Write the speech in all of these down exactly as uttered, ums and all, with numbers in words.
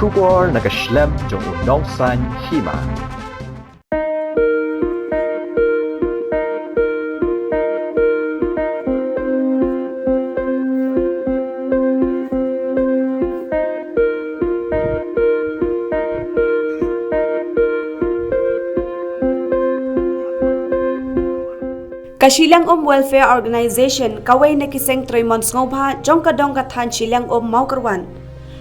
Khubor na ka shlem jong u nongsan hima. Ka Shillong Um Welfare Organization, kawei na ki seng trei mon sngewbha jong ka dong ka thaiñ Shillong Um Mawkyrwat,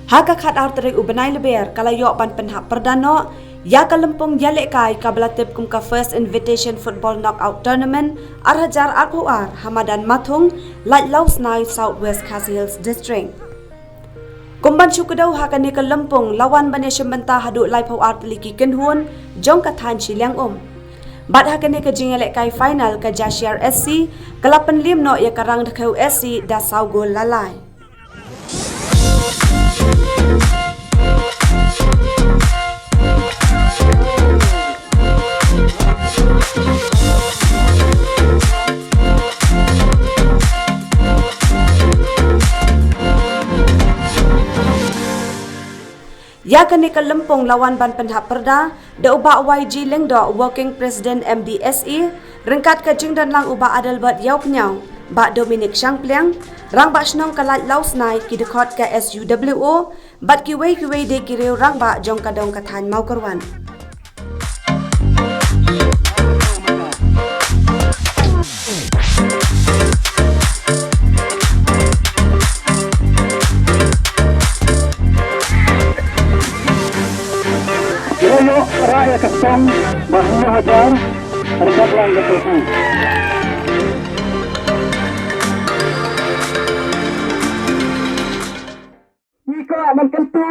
ha ka khatar tarik u bnai Lber ka la ïoh ban pynhap pyrda noh ïa ka lympung ïalehkai kaba la tip kum ka First Invitation Football Knockout Tournament ar hajar arphew ar ha madan Mathung, Laitlawsnai, South West Khasi Hills District. Kum ban shu kdew ha kane ka lympung la wan ban ïashim bynta haduh laiphew ar tylli ki kynhun jong ka thaiñ Shillong Um. Bad ha kane ka jingïalehkai final ka Jashiar S C ka la pynliem noh ïa ka Rangdkhiew S C da saw gol la lai. Ïa kane ka lympung la wan ban pynhap pyrda da u Bah Y G Lyngdoh, Working President M D S A, ryngkat ka jingdon lang u Bah Adelbert Ïawkñiaw, Bah Dominic Shangpliang, Rangbah Shnong ka Laitlawsnai, ki dkhot ka S U W O, bad kiwei kiwei de ki riew rangbah jong ka dong ka thaiñ Mawkyrwat. Ïa ïoh rah ïa ka song ba hynñiew hajar, ryngkat lang ka trophy. Ngi kwah ban kyntu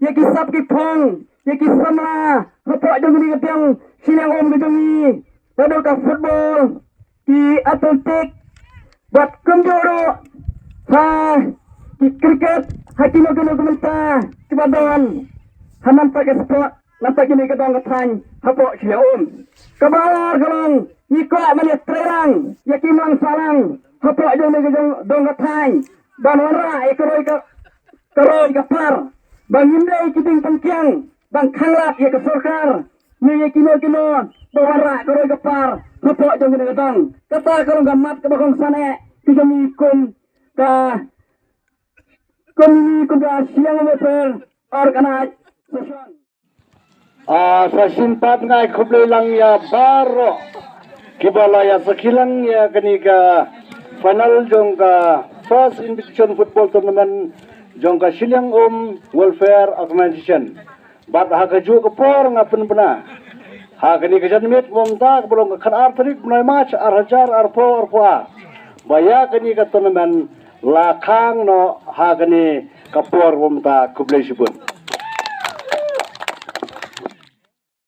ïa ki sap ki phong, ïa ki samla hapoh jong kane ka dong Shillong Um ka jong ngi, naduh ka football, ki athletic, bad kumjuh ruh ha ki cricket, ha kino kino ki bynta kiba don ha man ka sport. Namar kane ka dong ka thaiñ hapoh Shillong Um kaba ar ka long, ngi kwah ban ïatreilang ïa ki nongshong sahlang hapoh jong kane ka dong, dong ka thaiñ ban wanrah ïa ka roi ka, ka roi ka par, ba ngim dei ki dieng pynkiang ban khanglad ïa ka sorkar ne ïa kino kino ba wanrah ka roi ka par hapoh jong kane ka dong. Kata ka long ka mat kaba kongsan eh ka jong ngi kum ka, kum ngi kum ka Shillong Welfare Organization. Ah, sa shisien pat nga ai khublei lang ïa baroh kiba la ïa sakhi lang ïa kane ka final jong ka First Invitation Football Tournament jong ka Shillong Um Welfare Organization. Bad ha kajuh ka por nga pynbna ha kane ka janmiet mynta kaba long ka khatar tarik bnai March ar hajar arphew arphew ar ba ïa kane ka tournament la khang noh ha kane ka por mynta. Khublei shibun.